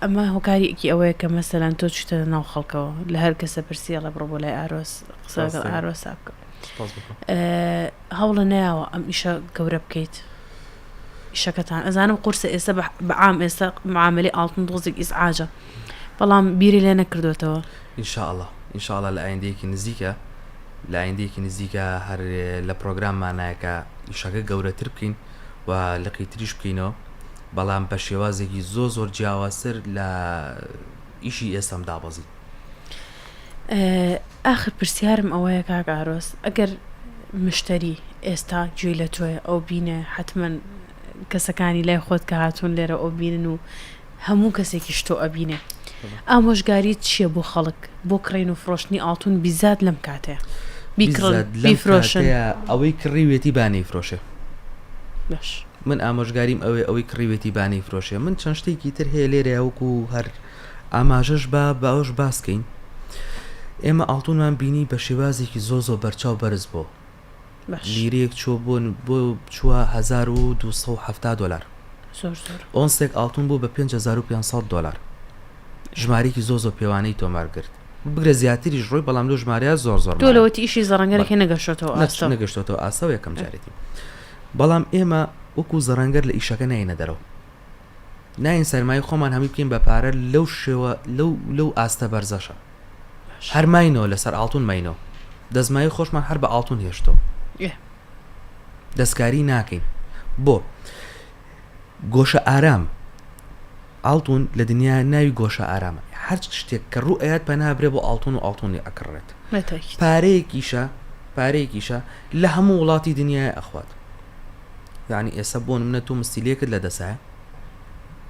ئەمە هۆکاریەکی ئەوەیە کە مەسەلەن تۆ چویتە ناو خەڵکەوە لە هەر کەسە پرسی ئەڵێ بڕۆ بۆ لای ئارۆس قسە لەگەڵ ڕاستە. ئارۆسا بکە سپاس بۆ تۆ. هەوڵە نەیاوە ئەم ئیشە گەورە بکەیت ئیشەکەتان ئەزانم قورسە ئێستا بە عام ئێستا معاملەی ئاڵتون دۆزێک ئیزعاجە بەڵام بیری لێ نەکردوێتەوە. ان شاء اللە ان شاء اللە لە ئایندەیەکی نزیکە لە ئایندەیەکی نزیکە هەر لە پرۆگراممانایە کە ئیشەکە گەورەتر بکەین و لقی تریش بکەینەوە بەڵام بە شێوازێکی زۆر زۆر جیاوازتر لە ئیشی ئێستام دابەزین. ئاخر پرسیارم ئەوەیە کاک ئارۆس ئەگەر مشتەری ئێستا گوێی لە تۆیە ئەو بینێ حەتمەن کەسەکانی لای خۆت کە هاتوون لێرە ئەو بینن و هەموو کەسێکیش تۆ ئەبینێ ئامۆژگاریت چییە بۆ خەڵک بۆ کڕین و فرۆشتنی ئاڵتون بیزات لەم کاتەیە بیکڕن بیزات لەم بیفرۆشن کاتەیە ئەوەی کڕیوێتی با نەیفرۆشێ. باش. من ئامۆژگاریم ئەوەیە ئەوەی کڕیوێتی با نەیفرۆشێ من چەند شتێکی تر هەیە لێرەیا وەکو هەر ئاماژەش با بە ئەوش باس کەین ئێمە ئاڵتونمان بینی بە شێوازێکی زۆ زۆ بەرچاو بەرز بۆ باش. لیرەیەک چووە بۆ بۆ چووە 1270 دۆلار زۆر زۆر. ئۆنسێک ئاڵتون بوو بە 5500 دۆلار ژمارەیەکی زۆر زۆر پێوانەی تۆمار کرد بگرە زیاتریش ڕۆی بەڵام لەو ژمارەیە زۆر زۆر تۆ مایە. لەوەتی ئیشی زەڕەنگەرەکەی بەڵێ. نەگەشتۆتەوە ئاستەوە. نەگەشتۆتەوە ئاستەوە یەکەم جارێتی بەڵام ئێمە وەکو زەڕەنگەر لە ئیشەکە ناینە دەرەوە ناین سەرمایەی خۆمان هەمووی بکەین بە پارە لەو شێوە لەو لەو ئاستە بەرزەشە هەر ماینەوە لەسەر ئاڵتون ماینەوە دەستمایەی خۆشمان هەر بە ئاڵتون هێشتەوە دەستکاری ناکەین بۆ گۆشە ئارام ئاڵتون لە دنیا ناوی گۆشە ئارامە هەر شتێک کە ڕوو ئەیات پەنا برێ بۆ ئاڵتون و ئاڵتونی ئەکڕێت پارەیەکیشە پارەیەکیشە لە هەموو وڵاتی دنیای ئەخوات یعنی ئێستا بۆ نمونە تۆ مستیلێکت لە دەسایە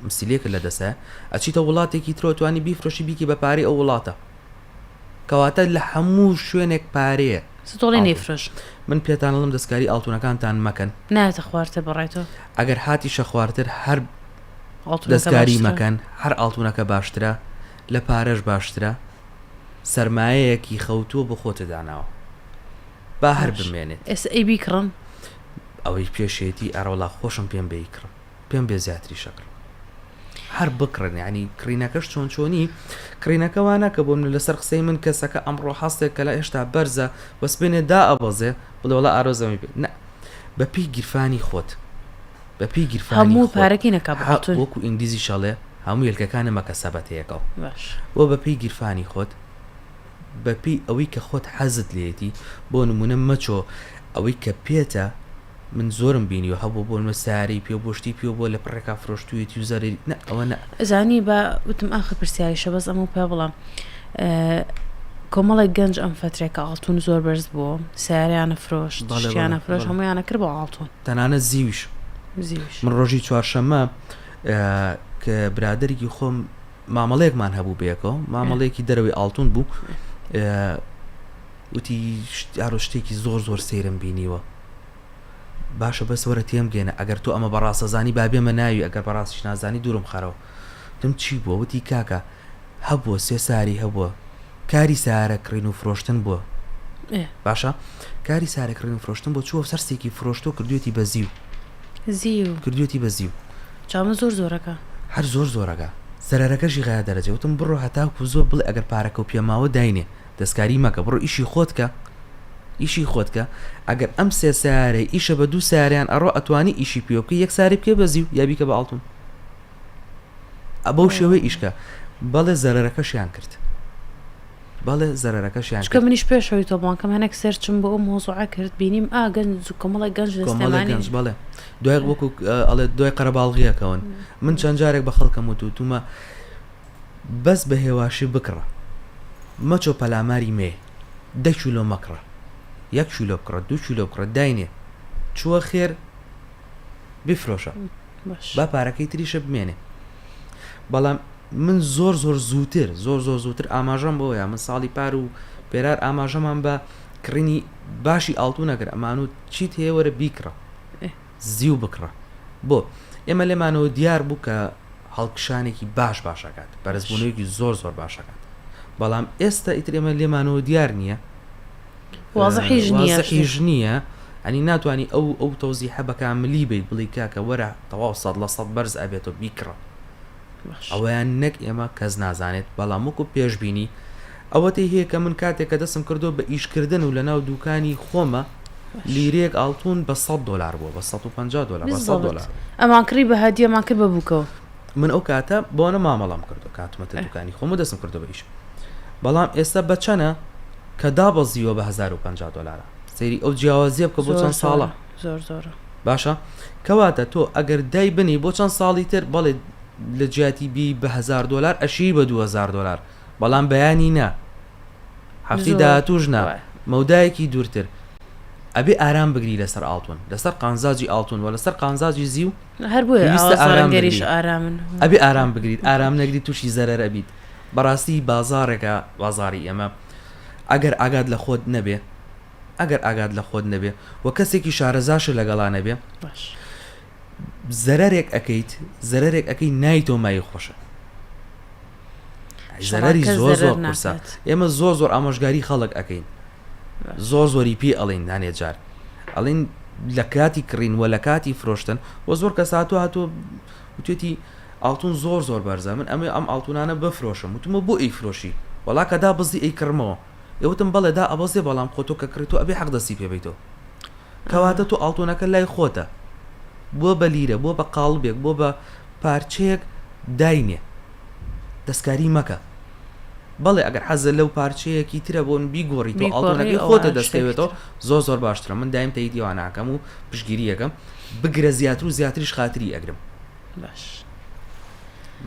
مستیلێکت لە دەسایە ئەچیتە وڵاتێکی ترۆ توانی بیفرۆشی بیکی بە پارەی ئەو وڵاتە کەواتە لە هەموو شوێنێک پارەیە ستۆڵی نەیفرۆش من پێتان ئەڵێم دەستکاری ئاڵتونەکانتان مەکەن. نایەتە خوارتر بەڕای تۆ؟ ئەگەر هاتیشە خوارتر هەر دەستکاری مەکەن هەر ئاڵتونەکە باشترە لە پارەش باشترە سەرمایەیەکی خەوتووە بۆ خۆتت داناوە با هەر بمێنێت. ئێستا ئەی بیکڕم؟ ئەوەی پێشێتی ئەرەوەڵا خۆشم پێم بێ ئیکڕم پێم بێ زیاتریش ئەکڕم هەر بکڕن یعنی کڕینەکەش چۆن چۆنی کڕینەکە وا ناکە بۆ من لەسەر قسەی من کەسەکە ئەمڕۆ هەستێک کە لە هێشتا بەرزە وە سبەینێ دائەبەزێ بڵێ وەڵا ئارۆزەمی پێ نە بە پێی گیرفانی خۆت بە پێی گیرفانی هەموو خۆت پارەکەی نەکا بە ها ئاڵتون وەکو ئینگلیزیش ئەڵێ هەموو یەلکەکانە مەکە سەبەتەیەکەوە باش بۆ بە پێی گیرفانی خۆت بە پێی ئەوەی کە خۆت حەزت لێیەتی بۆ نمونە مەچۆ ئەوەی کە پێتە. من زۆرم بینیوە هەبوو بۆ نمە سارەی پێ بۆ شتی پێ بۆ لە پڕێکا فرۆشتویەتی و زەرەری نە ئەوە نە. زانی با وتم ئاخر پرسیاریشە بەس ئەمە پێ بڵام کۆمەڵێک گەنج ئەم فەترێکە ئاڵتون زۆر بەرز بووە سیارەیانە فرۆشت شتیانە فرۆش هەمویانە کرد بۆ ئاڵتون تەنانەت زیویش زیویش من ڕۆژی چوارشەممە کە برادێکی خۆم مامەڵەیەکمان هەبوو بەیەکەوە مامەڵەیەکی دەرەوەی ئاڵتون بوو وتی ئارۆ شتێکی زۆر زۆر سەیرم بینیوە باشە بەس وەرە تێم گەێنە ئەگەر تۆ ئەمە بەڕاستەزانی با بێمە ناوی ئەگەر بەڕاستیش نازانی دوورم خەرەوە تم چی بووە وتی کاکە هەبووە سێ ساری هەبووە کاری سارە کڕین و فرۆشتن بووە باشە کاری سارە کڕین و فرۆشتن بۆ چووە سەرسێکی فرۆشتۆ کردوێتی بە زیو زیو کردوێتی بە زیو چامە زۆر زۆرەکە هەر زۆر زۆرەکە زەرەرەکەشی غایە دەرەجە وتم بڕۆ هەتاکو زۆر بڵێ ئەگەر پارەکە و پێماوە داینێ دەستکاری مەکە بڕۆ ئیشی خۆت کە ئیشی خۆت کە ئەگەر ئەم سێ سیارەی ئیشە بە دوو سیاریان ئەڕۆ ئەتوانی ئیشی پێ بکە یەک ساری بکە بە زیو یا بیکە بە ئاڵتون بەو شێوەی ئیشکە بەڵێ زەرەرەکەشیان کرد بەڵێ زەرەرەکەشیان چکە منیش پێشەوەی تۆ بانکەم هەنێک سێرچم بۆ ئەو مۆزوعە کرد بینیم ئا گەنج و کۆمەڵێک گەنج لە کۆمەڵێک گەنج بەڵێ دوای وەکو ئەڵێ دوای قەرەباڵغیەکەون من چەند جارێک بە خەڵکەم وت وتومە بەس بە هێواشی بکڕە مەچۆ پەلاماری مێ دە کیلۆ مەکڕە یەک کیلۆ بکڕە دوو کیلۆ بکڕە داینێ چووە خێر بیفرۆشە با پارەکەی تریشە بمێنێ بەڵام من زۆر زۆر زووتر زۆر زۆر زووتر ئاماژەم بۆیە من ساڵی پار و پێرار ئاماژەمان بە کڕینی باشی ئاڵتو نەکرد ئەمان و چیت هەیە وەرە بیکڕە زیو بکڕە بۆ ئێمە لێمانەوە دیار بوو کە هەڵکشانێکی باش باشەکات بەرزبوونەوەیەکی زۆر زۆر باشەکات بەڵام ئێستا ئیتر ئێمە لێمانەوە دیار نییە وازحیش نییە وازحیش نییە ئەنی ناتوانانی ئەو ئەو تەوزیحە بەکاملی بیت بڵی کاکە وەرە تەواو سەد لە سەد بەرز ئەبێتەوە بیکڕە ئەوەیان نەک ئێمە کەس نازانێت بەڵام وەکو پێشبینی ئەوەتەی هەیە کە من کاتێک کە دەستم کردو بە ئیشکردن و لەناو دوکانی خۆمە لیرەیەک ئاڵتون بە 100 دلار بووە بە 150 دلار بە 100 دلار ئەمان کڕی بە هەدیەمان کرد بە بووکەوە من ئەو کاتە بۆنە مامەڵەم کردو کاتمەتە دوکانی خۆم و دەستم کردو بە ئیش بەڵام ئێستا بە چەنە کە دابەزیوە بە 1050 دلارە سەیری ئەو جیاوازیە بکە بۆ چەند ساڵە زۆر زۆرە باشە کەواتە تۆ ئەگەر دای بنی بۆ چەند ساڵی تر بەڵێ لە جیاتی بی بە هزار دلار ئەشی بە 2000 دلار بەڵام بەیانی نا هەفتی داهاتوش نا مەودایەکی دوورتر ئەبێ ئارام بگری لەسەر ئاڵتون لەسەر قانزاجی ئاڵتون وە لەسەر قانزاجی زیو هەر بۆیە ئارامگەریش ئارامن ئەبێ ئارام بگریت ئارام نەگری تووشی زەرەر ئەبیت بەڕاستی بازاڕێکە بازاری ئێمە ئەگەر ئاگات لە خۆت نەبێ ئەگەر ئاگات لە خۆت نەبێ و کەسێکی شارەزاشت لەگەڵا نەبێ باش زەرەرێک ئەکەیت زەرەرێک ئەکەی نایتەوە مای خۆشە زەرەری زۆر زۆر قورسە ئێمە زۆر زۆر ئامۆژگاری خەڵک ئەکەین زۆر زۆری پێ ئەڵین هەنێ جار ئەڵین لە کاتی کڕین وە لە کاتی فرۆشتن و زۆر کەس هاتوو هاتوو وتێتی ئاڵتون زۆر زۆر بەرزە من ئەمە ئەم ئاڵتونانە بفرۆشم وتمە بۆ ئەی فرۆشی وەڵا کە دا بزی ئەی کڕمەوە ئێ وتم بەڵێ دا ئەبەزێ بەڵام خۆ تۆ کە کڕی تۆ ئەبێ حەق دەستی پێ بەیتەوە کەواتە تۆ ئاڵتونەکە لای خۆتە بووە بە لیرە بووە بە قاڵبێک بووە بە پارچەیەک داینێ دەستکاری مەکە بەڵێ ئەگەر حەزە لەو پارچەیەکی ترە بۆن بیگۆڕی تۆ ئاڵتونەکەی خۆتە دەستکەوێتەوە زۆر زۆر باشترە من دایم تەیدی واناکەم و پشگیری یەکەم بگرە زیاتر و زیاتریش خاتری ئەگرم باش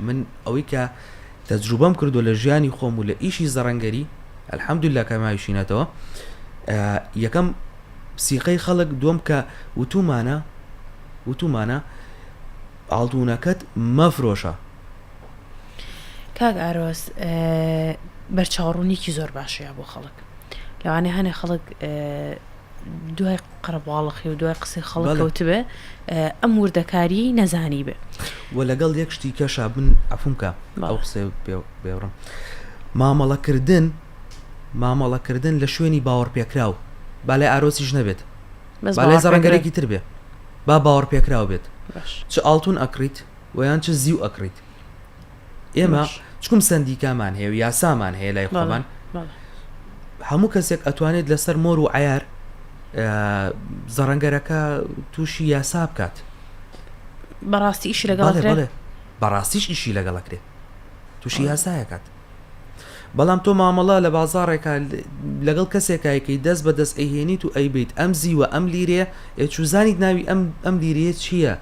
من ئەوەی کە تەجروبەم کردو لە ژیانی خۆم و لە ئیشی زەڕەنگەری الحمدلله کە ماویشینەتەوە یەکەم سیقەی خەڵک دووەم کە وتومانە وتومانە ئاڵتونەکەت مەفرۆشە کاک ئارۆس بەرچاوڕوونیکی زۆر باشەیە بۆ خەڵک لەوانەیە هەنێ خەڵک دوای قەرەباڵخی و دوای قسەی خەڵک کەوتبێ ئەم وردەکاریی نەزانی بێ. وە لەگەڵ یەک شتی کەشا من عەفوم کە ئەو قسەی بێوڕم مامەڵەکردن مامەڵەکردن لە شوێنی باوەڕپێکراو با لای ئارۆسیش نەبێت با لای زەڕەنگەرێکی تر بێ با باوەڕپێکراو بێت چ ئاڵتون ئەکڕیت ویان چ زیو ئەکڕیت ئێمە چکم سندیکامان هەیە و یاسامان هەیە لای خۆمان هەموو کەسێک ئەتوانێت لەسەر مۆر و عیار زەڕەنگەرەکە تووشی یاسا بکات بەڕاستی ئیشی لەگەڵ بەڕاستیش ئیشی لەگەڵەکرێت تووشی یاسایەکات. بەڵام تۆ مامەڵە لە بازاڕێکا لەگەڵ کەسێکا یەکەی دەست بە دەست ئەیهێنیت و ئەیبەیت ئەم زیوە ئەم لیرەیە ئێ چوزانیت ناوی ئەم ئەم لیرەیە چییە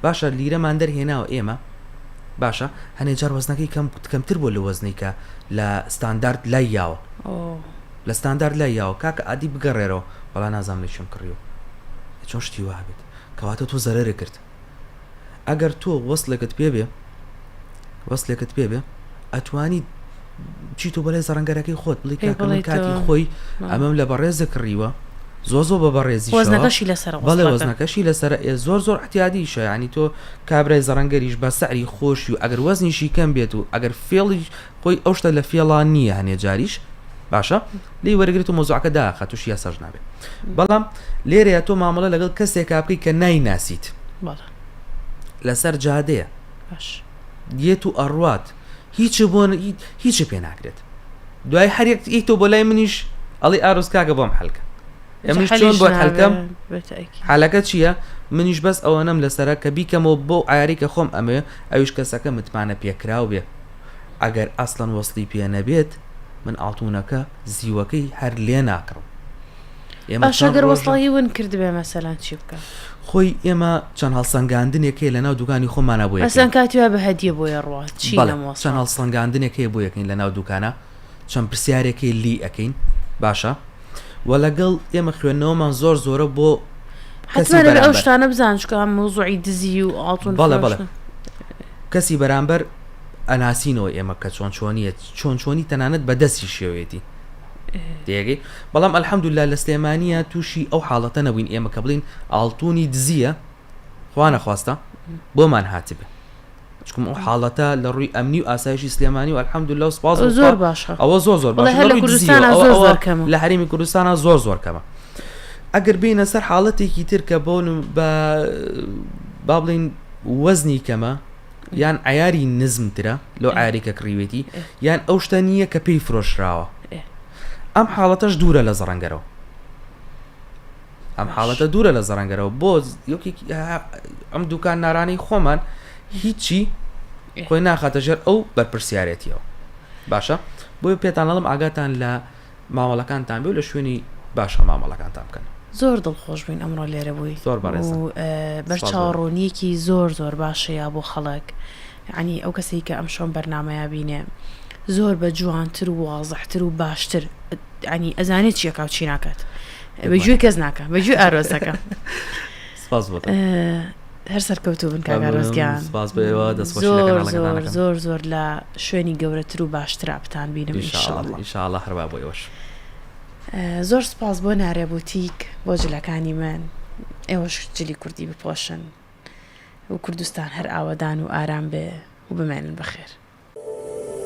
باشە لیرەمان دەرهێناوە ئێمە باشە هەنێ جار وەزنەکەی کەم کەمتر بووە لە وەزنەی کە لە ستاندارد لای یاوە لە ستاندارد لای یاوە کاکە ئادی بگەڕێرەوە وەڵا نازانم لە کوێم کڕیوە چۆن شتی وا بێت کەواتە تۆ زەرەرت کرد ئەگەر تۆ وەسڵێکت پێ بێ وەسلێکت پێ بێ ئەتوانی چی تۆ بەلای زەڕەنگەرەکەی خۆت بڵی کاکە من کاتی خۆی ئەمەم لە بەڕێزە کڕیوە زۆر زۆر بە بەڕێزی وەزنەکەشی لەسەر بەڵێ وەزنەکەشی لەسەر ئێ زۆر زۆر احتیادیشە ینی تۆ کابرای زەڕەنگەریش بە سعری خۆشی و ئەگەر وەزنیشی کەم بێت و ئەگەر فێڵی خۆی ئەو شتە لە فێڵان نییە هەنێ جاریش باشە لێی وەرگرێت و مەوزوعەکە داخات تووشی یاساش نابێت بەڵام لێرەیە تۆ مامەڵە لەگەڵ کەسێکا بکەیت کە نایناسیت لەسەر جادەیە باش دێت و ئەڕوات هیچ بۆ هیچ پێ ناکرێت دوای هەر یەک ئی تۆ بۆ لای منیش ئەڵی ئارۆز کاکە بۆم حەلکە ئەمنیش چۆن بۆ حەلکەم حالەکە چییە منیش بەس ئەوەنەم لەسرە کە بیکەمەوە بۆ ئاری کە خۆم ئەمێ ئەویش کەسەکە متمانە پێکراو بێ ئەگەر ئەسڵەن وەسڵی پێ نەبێت من ئاڵتونەکە زیوەکەی هەر لێ ناکڕم. ئێمە باشە چەند گەر ڕۆژە وەسڵەکەی ون کردبێ مەسەلەن چی بکەم؟ خۆی ئێمە چەند هەڵسەنگاندنێک هەیە لەناو دوکانی خۆمانا بۆ مەسەلەن یەکەین. کاتی وایە بە هەدیە بۆی ئەڕوا چی بەڵێ لەم چەند وەسڵە؟ هەڵسەنگاندنێک هەیە بۆ یەکەین لەناو دوکانا چەند پرسیارێک هەیە لی ئەکەین باشە وە لەگەڵ ئێمە خوێندنەوەمان زۆر زۆرە بۆ کەسی حەتمەن ئەبێ ئەو بەرامبەر. شتانە بزانن چونکە مەوزوعی دزی و ئاڵتون بەڵێ بەڵێ فرۆشتن. کەسی بەرامبەر ئەناسینەوە ئێمە کە چۆن چۆنیە چۆن چۆنی تەنانەت بە دەستی شێوێتی تێگەی بەڵام الحمدلله لە سلێمانیە تووشی ئەو حاڵەتە نەبووین ئێمە کە بڵین ئاڵتونی دزیە خوا نەخواستە بۆمان هاتبێ چکم ئەو حاڵەتە لە ڕووی ئەمنی و ئاسایشی سلێمانی و الحمدلله و سپاس بۆ زۆر باشە ئەوە زۆر زۆر باشە هەر لە کوردستانە زۆر زۆر کەمە لە هەرێمی کوردستانە زۆر زۆر کەمە ئەگەر بینە سەر حاڵەتێکی تر کە بۆ بە با بڵین وەزنی کەمە یان عیاری نزمترە لەو عیاری کە کڕیوێتی یان ئەو شتە نییە کە پێی فرۆشراوە ئەم حاڵەتەش دوورە لە زەڕەنگەرەوە ئەم حاڵەتە دوورە لە زەڕەنگەرەوە بۆ یەکێک ئەم دوکان نارانەی خۆمان هیچی خۆی ناخاتە ژێر ئەو بەرپرسیارەتیەوە باشە بۆیە پێتان ئەڵم ئاگاتان لە مامەڵەکانتان بێ و لە شوێنی باشە مامەڵەکانتان بکەن. زۆر دڵخۆش بووین ئەمڕۆ لێرە بووی زۆر بەڕێزن و سپاس بۆ ئێوە. بەرچاوڕوونیەکی زۆر زۆر باشەیە بۆ خەڵک یەعنی ئەو کەسەی کە ئەمشەو بەرنامەیە بینێ زۆر بە جوانتر و وازحتر و باشتر یەعنی ئەزانێ چی ئەکا و چی ناکات بە گوێی کەس ناکا بە گوێی ئارۆزەکە سپاس بۆ تۆ. هەر سەرکەوتوو بن کاک ئارۆز گیان سپاس بۆ ئێوە دەستخۆشی لە زۆر کەناڵەکەتان زۆر ئەکەم. زۆر زۆر لە شوێنی گەورەتر و باشترا بتان بینم ان شاء الله ان شاء الله. ان شاء الله هەروا بۆ ئێوەش. زۆر سوپاس بۆ نارێ بوتیک بۆ جلەکانی من ئێوەش جلی کوردی بپۆشن و کوردستان هەر ئاوەدان و ئارام بێ و بمێنن بەخێر.